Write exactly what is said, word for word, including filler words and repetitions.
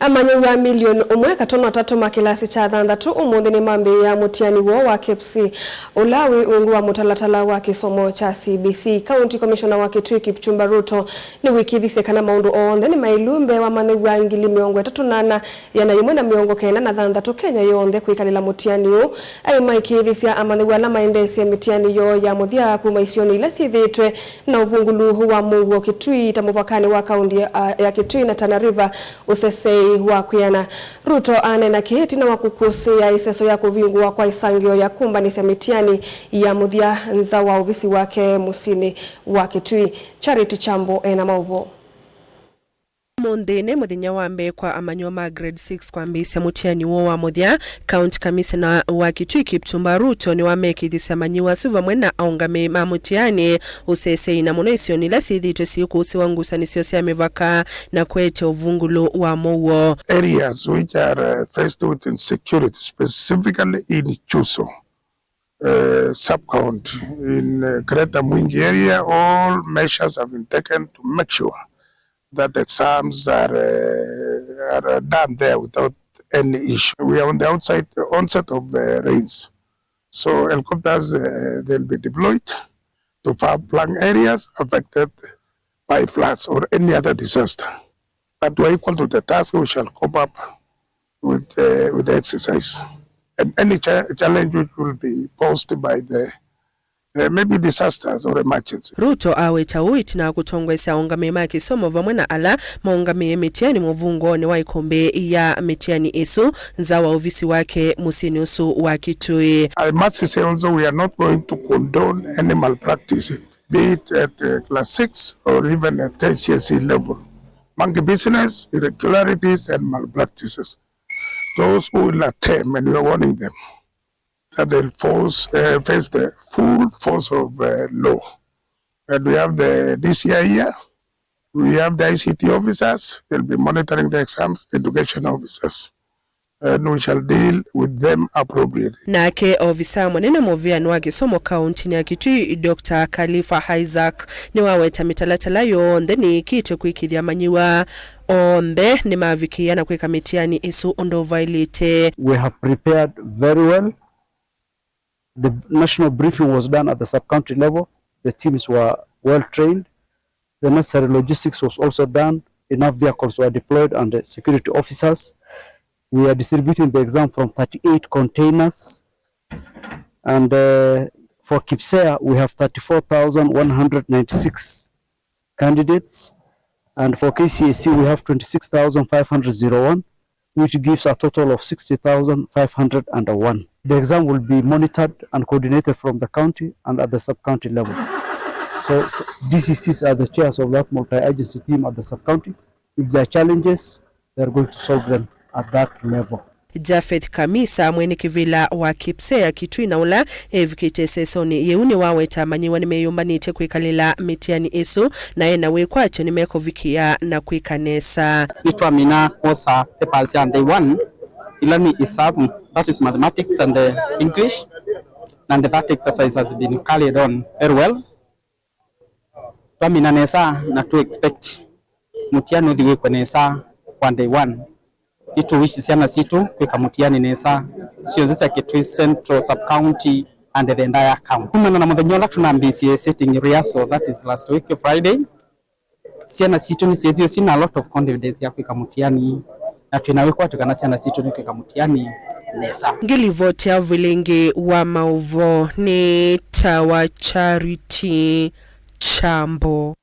Amanyĩw'a milioni ũmwe katono atatũ ma kĩlasi kya thanthatũ ũmũnthĩ nĩmambĩĩa mũtiani woo wa KPSEA, ũla wĩ ungu wa mũtalatala wa kĩsomo kya C B C. County Commissioner wa Kitui Kipchumba Ruto nĩwĩkĩthisye kana maũndũ onthe nĩ maĩlu mbee wa amanyĩw'a ngili mĩongo ĩtatũ na ana, ĩana yĩmwe na mĩongo kenda na thanthatũ Kenya yonthe kwĩkalĩla mũtiani ũũ. Aĩ maĩkĩĩthĩsya amanyĩw'a ala maendeesye mĩtiani yoo ya mũthya kuma isionĩ ila syĩthĩĩtwe na ũvungũlu wa mũuo Kitui, ta mũvakanĩ wa kaunti ya, ya Kitui na Tana River, ũsesei wa kwĩana. Ruto aneena kĩĩ ĩtina wa kũkũsĩĩa ĩseso ya kũvingũwa kwa ĩsangĩo ya kũmbanĩsya mĩtiani ya mũthya nza wa ovisi wake mũsyĩnĩ wa Kitui. Charity Chambo ena maũvoo. Ũmũnthĩ nĩ mũthenya wa mbee kwa amanyĩw'a ma grade six kwambĩĩsya mũtiani woo wa mũthya. County Commissioner wa Kitui Kipchumba Ruto nĩwamekĩthisye amanyĩw'a asu vamwe na aũngamĩi ma mũtiani ũsesei, na mũno isionĩ ila syĩthĩĩtwe syĩkũsĩwa ngusanĩsyo sya mĩvaka na kũete ũvungũlu wa mũuo. Areas which are, uh, faced with insecurity, specifically in Chuso, uh, sub-county, in, uh, Greater Mwingi area, all measures have been taken to make sure that exams are, uh, are done there without any issue. We are on the outside, onset of, uh, rains. So helicopters, uh, they'll be deployed to far-flung areas affected by floods or any other disaster. But we're equal to the task, we shall cope up with, uh, with the exercise. And any cha-, challenge which will be posed by the, uh, maybe disasters or emergency. Ruto aweta ũu ĩtina wa kũtongoesya aũngamĩi ma kĩsomo vamwe na ala maũngamĩe mĩtiani mũvungũonĩ wa ĩkũmbĩ ya mĩtiani ĩsu nza wa ovisi wake mũsyĩnĩ ũsu wa Kitui. I must say also, we are not going to condone any malpractice, be it at, uh, class six or even at K C S E level. Monkey business, irregularities and malpractices. Those who will attempt, and we are warning them, that they'll force, uh, face the full force of, uh, law. And we have the D C I here, we have the I C T officers, they'll be monitoring the exams, education officers. And we shall deal with them appropriately. Nake ovisa mũnene mũvĩanĩ wa kĩsomo kauntinĩ ya Kitui, Doctor Khalifa Isaac, nĩwaweta mĩtalatala yonthe nĩĩkĩtwe kwĩkĩthya amanyĩw'a onthe nĩmavikĩĩa na kwĩka mĩtiani ĩsu ũndũ ũvaĩlĩte. We have prepared very well. The national briefing was done at the sub-county level. The teams were well trained. The necessary logistics was also done. Enough vehicles were deployed and, uh, security officers. We are distributing the exam from thirty-eight containers. And, uh, for KPSEA, we have thirty-four thousand one hundred ninety-six candidates. And for K C S E, we have twenty-six thousand five hundred zero one, which gives a total of sixty thousand five hundred and one. The exam will be monitored and coordinated from the county and at the sub-county level. So, s-, D C Cs are the chairs of that multi-agency team at the sub-county. If there are challenges, they are going to solve them at that level. Japheth Kamisa, mwene kĩvĩla wa KPSEA ya Kitui na ũla evikĩte ĩsesonĩ yĩu, nĩwaweta amanyĩw'a nĩmeyũmbanĩtye kwĩkalĩla mĩtiani ĩsu, na ena wĩkwatyo nĩmekũvikĩa na kwĩka nesa. Nĩtwamina kwosa papers sya day one, ila nĩ isavu, that is mathematics and, uh, English, and that exercise has been carried on very well. Twamina nesa na tũ expect mũtiani ũthi wĩkwe nesa kwa day one. Nĩtũ wish syana sitũ kwĩka mũtiani nesa, syonthe sya Kitui Central Sub-County and the entire county. Kumana na mũthenya ũla tũnambĩĩsye sitting rehearsal, that is last week Friday, syana sitũ nĩsyĩthĩwe syĩna a lot of confidence ya kwĩka mũtiani, na twĩna wĩkwatyo kana syana sitũ nĩkwĩka mũtiani nesa. Ngĩlivoti ya ũvilingi wa maũvoo nĩ ta wa Charity Chambo.